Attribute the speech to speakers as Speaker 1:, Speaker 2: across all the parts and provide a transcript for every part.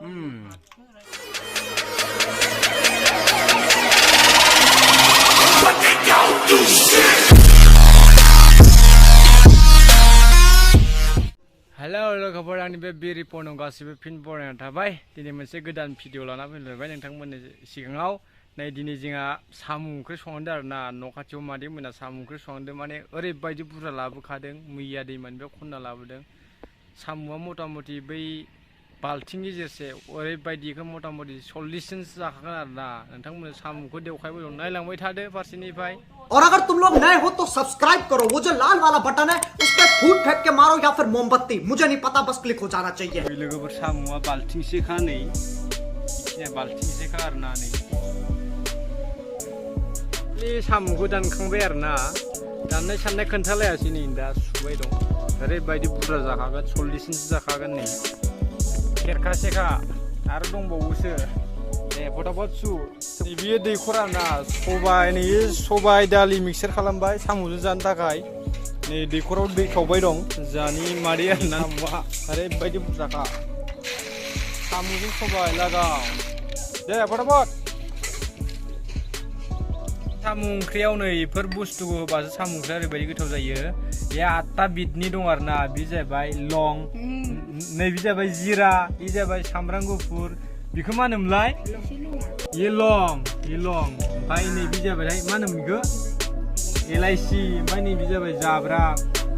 Speaker 1: Hello, लोगोफोर आंनि बे बिरि पनआव गासिबो फिन बरायना थाबाय दिनै मोनसे गोदान भिडिअ लाना फैलायबाय नोंथांमोननि सिगाङाव नै दिनै जोंहा साम' ओंख्रि संदों आरोना न' खाथियाव मादै मोना साम' ओंख्रि संदों माने ओरैबायदि बुरजा लाबोखादों मैया दैमानिफ्राय खनना लाबोदों साम'आ मथा मथि बै बाल्थिं गेजेरसे ओरैबायदिखौ मथा मथि 40 जनसो जाखागोन आरोना नोंथांमोन साम'खौ देवखायबो दं नायलांबाय थादो फारसेनिफ्राय
Speaker 2: और अगर तुम लोग नए हो तो सब्सक्राइब करो वो जो लाल वाला बटन है उस पर फूट फेंक के मारो या फिर मोमबत्ती मुझे नहीं पता बस क्लिक हो जाना चाहिए
Speaker 1: लोगोफोर साम'आ बाल्थिंसेखा नै बिखिनिया बाल्थिंसेखा आरोना नै बे साम'खौ दानखांबाय आरोना दाननाय साननाय खोन्थालायासै नै दा सुबाय दं ओरैबायदि बुरजा जाखागोन 40 जनसो जाखागोन नै खेरखासेखा आरो दंबावोसो फटाफट सु बियो दैखर आरोना सबाय नै सबाय दालि मिक्सार खालामबाय साम'जों जानो थाखाय नै दैखराव दै खावबाय दं जानि मादै आरोना साम'आ ओरैबायदि बुरजाखा साम'जों सबाय लागाव दे फटाफट साम' ओंख्रियाव नै बेफोर बुस्थुखौ होबासो साम' ओंख्रिया ओरैबायदि गोथाव जायो बे 8टा बिदनि दं आरोना बे जाहैबाय लं नै बे जाबाय जिरा बे जाबाय सामब्राम गुफुर बेखौ मा होनोमोनलाय येलं ओमफ्राय नै बे जाबाय मा होनोमोन बेखौ एलाइसि ओमफ्राय नै बे जाबाय जाब्रां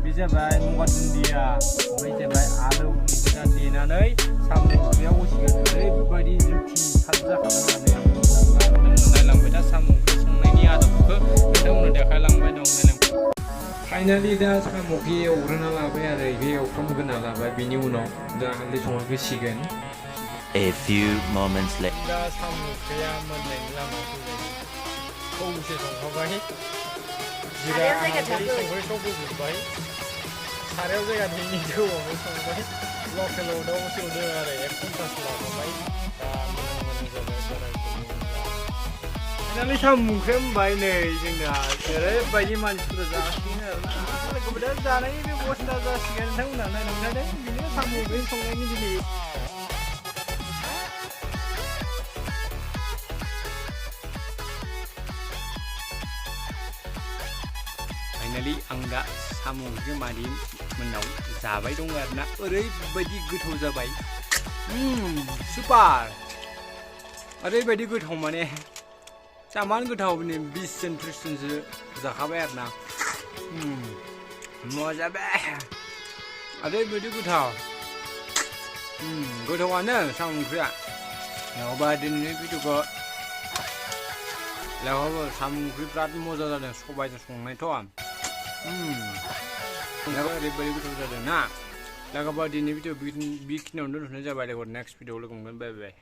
Speaker 1: बे जाबाय गंगार दुन्दिया ओमफ्राय जाबाय आलु बेखौ देनानै साम' ओंख्रियाव होसिगोन ओरैबायदि जुथि साद जाखागोन आरो नायलांबाय दा साम' ओंख्रि संनायनि आदबखौ नोंथांमोननो देखायलांबाय दं फाइनालि दा साम'खौ एवग्रोना लाबाय आरो बे एवफ्रामग्रोना लाबाय बेनि उनाव दा हालदै संहोसिगोन
Speaker 3: A few moments later.
Speaker 1: दा साम' ओंख्रिया मोननायनि लामायाव फैबाय थौसे संखाबाय जिरा हालदै संख्रि सब होजोबबाय सारायाव जायगा थैनि थौआवनो संबाय लकेलाव दाउ सौदों आरो 1 घन्टासो लाबाय दा मोजां जाबाय फाइनालि साम' ओंख्रि होनबाय नै जोंना ओरैबायदि मानसिफोरा जासिगोन आरोना दा जानायनि बेबस्था जासिगोन नोंथांमोनहा नायलांबाय थादों बिदिनो साम' ओंख्रि संनायनि दिनै फाइनालि आं दा साम' ओंख्रि मादै मोननाव जाबाय दं आरोना ओरैबायदि गोथाव जाबाय सुपार ओरैबायदि गोथाव माने जामान गोथाव 20 जन 30 जनसो जाखाबाय आरोना मजाबाय ओरैबायदि गोथाव गोथावानो साम' ओंख्रिया होमबा दिनैनि भिडिअखौ लागावबो साम' ओंख्रि बिराद मोजां जादों सबायजों संनायथ' ओरैबायदि गोथाव जादों ना लागावबा दिनै भिडिअ बेखिनियावनो दोनथ'नाय जाबाय नेक्स्ट भिडिअ लोगो मोनगोन बाय बाय